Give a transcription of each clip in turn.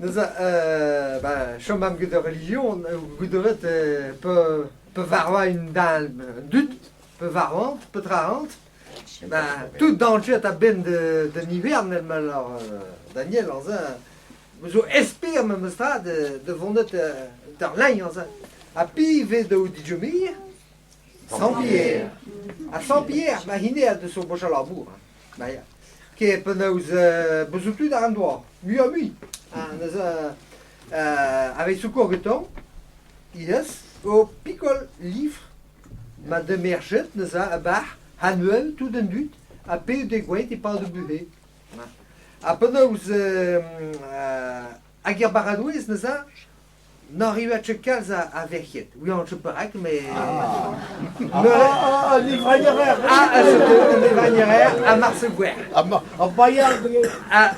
Neuze, ba, chom am get ur relijion, goudoret pe, pe varva un dal an dud, pe varvant, petra ant. Ba, tout dañjet a-benn de, d'an ivern, el alors, Daniel, anze, zo esper memes tra de, de vonet d'ar lein, anze. Ha pi vez da Dijomir? Saint-Pierre. Ha Saint-Pierre, ma hini a deus o boch al labour. Ba ya. Ke penaos bezo tud àr an douar, muioc'h-mui. Ha neuze aveit secours getoñ, ivez, o pikol livr ma demerchet neuze a-barh annuel tout an dud ha pe degouezhet e-pad o buhez. Ha penaos hag er baradoez neuze N'arriva ket kalz a verc'hed. Ouian ket perak, mais... Ah, livrañerer! Ah, setu un livrañerer ha Marcel Gwer. Ah, Bayard! Ah,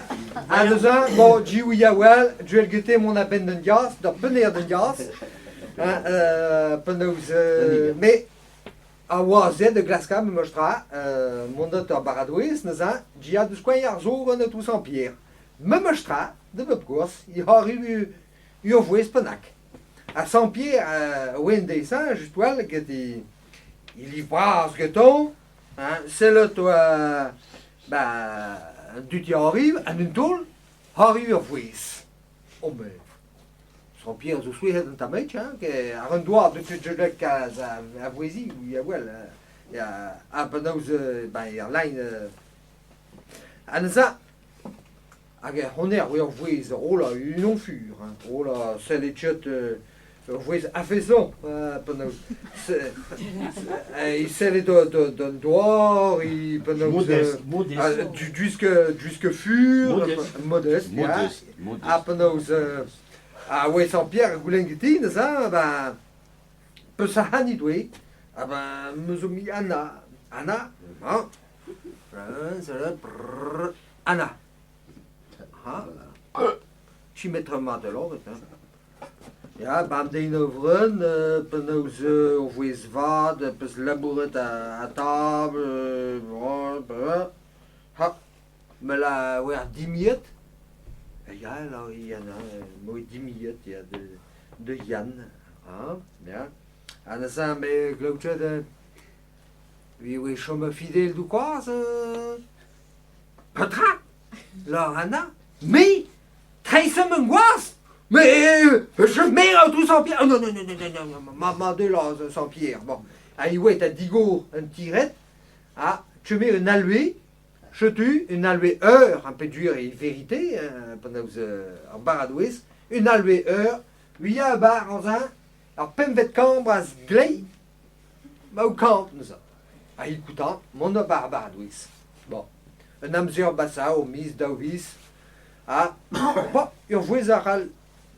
ha neuze, bon, Jiw ya well, duel gete mont a-benn d'un gaz, d'ur penner d'un gaz. Hein, penaos, mais a oa aze da glaskañ memes tra, mont ur baradoez neuze, gia deus koañ ar zour an aotrou Saint-Pierre. Memes tra, da bep kourz, il arrive ur vouezh bennak. Ha Saint-Pierre a oa en deiz-se just well get e, e liv bras getoñ, hein, sellet oa ba, an dud ya arriv, an un taol, arriv ur vouezh. Oh mais Saint-Pierre zo souezhet un tammig, hein, ke ar un doar deus ket kalz a vouezhi, ya well, ya, ha penaos ben, er lein, ha neuze, Hag er c'honner eo ur vouezh rollañ unan fur, hein, rollañ sellet ket ur vouezh a-feson, penaos e sellet d'an douar, e penaos Modest, modest. Jusque jusque fur, Modest. modest, ya. Modest, modest. Ha penaos a oe Saint-Pierre goulenn geti neuze, ben peus ac'hann he doe, ha ben me zo mi Anna, Anna, hein, Anna. Ha? Chimetra mat da lâret, hein. Ya, bemdez overenn, penaos ur vouezh vat, peus labouret a tabl, bon, ha me la oer dimiet. Ya, la Yann, moi dimiet, ya, de, de Yann, hein, ya. Ha neuze me glewchet Vi oe chom fidel d'ho kwaz Petra Lâr Anna Me Treizh ma gwaz Mais je mets aotrou Saint-Pierre oh, non, non, non, non, non, non, ma, ma de là, Saint-Pierre. Bon, ha i oe ta digor un tiret, ha tu mets un alue, chetu, un alue eur, un peu dur e vérité, penaos ar baradouez, un alue eur, uia a bar anzin, ar pempvet kambr a glei, Maout-kañv neuze. Ha écoutant, mont a baradoez. Bon, un amzer basañ, ur miz, daou viz, ha bon, ur vouezh arall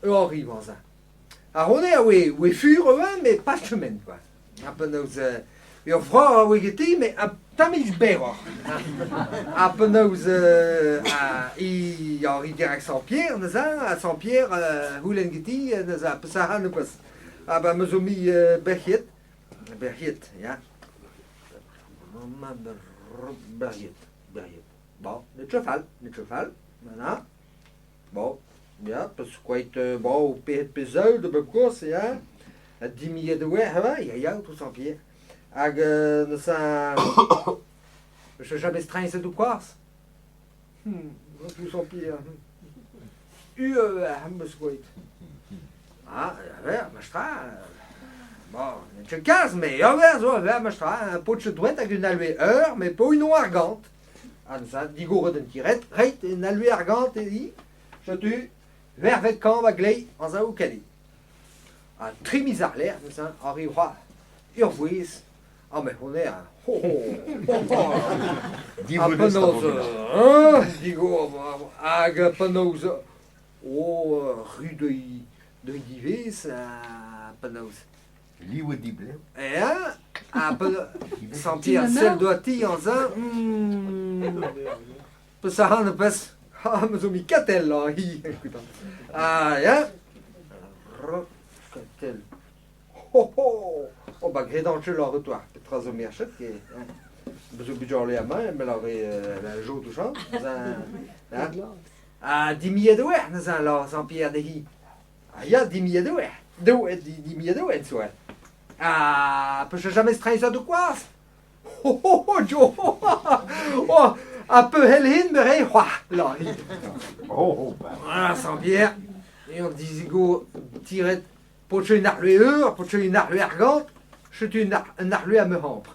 ur arriv aze. Ar honnezh a oe, oe fur oa, met pas kement quoi. Ha penaos ur vreur a oe geti, met un tammig berroc'h. Ha penaos i Henri dirak Saint-Pierre neuze, ha Saint-Pierre c'houlenn geti neuze, peseurt ac'hann peus. Ah ben me zo mi bec'hiet, bec'hiet, ya. Bec'hiet, bec'hiet. Bon, n'eo ket fall, n'eo ket fall, voilà. Bon, ya, peus koet, bon, pec'hed pe zaou da bep kourz, ya. Ha dimiet e oa, ha, ya, ya, tout sans Pierre. Hag neuze, je jamais streñset ho koaz. Tout sans Pierre. Ue am eus gwelet. Ah, a mestra. Bon, n'eo ket kalz, met ur wech zo, a mestra, un paotr droed hag un alwe eur, met pa unan argant. Ha neuze, digoret un tiret, reit un alwe argant e setu, vervet kañv a-gleiz, anzav kani. Ha tri miz àr-lerc'h neuze, arri c'hoazh ur vouezh, ah met honnezh, ho ho, ho ho. Ha penaos, digor, hag penaos, Oh, ru deuit ivez, penaos. Livet diblev. Ya, ha sentir ar sell doa ti anzañ. Peus ac'hann peus. Ah, me zo mi Katell, hi. Ah, ya. Katell. Ho, ho. Oh, ba gredan ket lâret oa. Petra zo merchet ke. Bezo bet amañ, me lâre la jo tout ça. Hein. Ha dimiet oer neuze lâr Jean-Pierre dezhi. Ah ya, dimiet oer. Do, dimiet oer, soa. Ha peus ket james treizhañ do koaz? Ho ho ho, Joe! Oh, ha peu hell-hin me rei c'hoar, lâr-hi. Oh, oh, ben. Ah, Jean-Pierre, eo dizigo tiret paotr un arlue eur, paotr un arlue argant, setu un arlue a me c'hampr.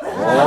Oh.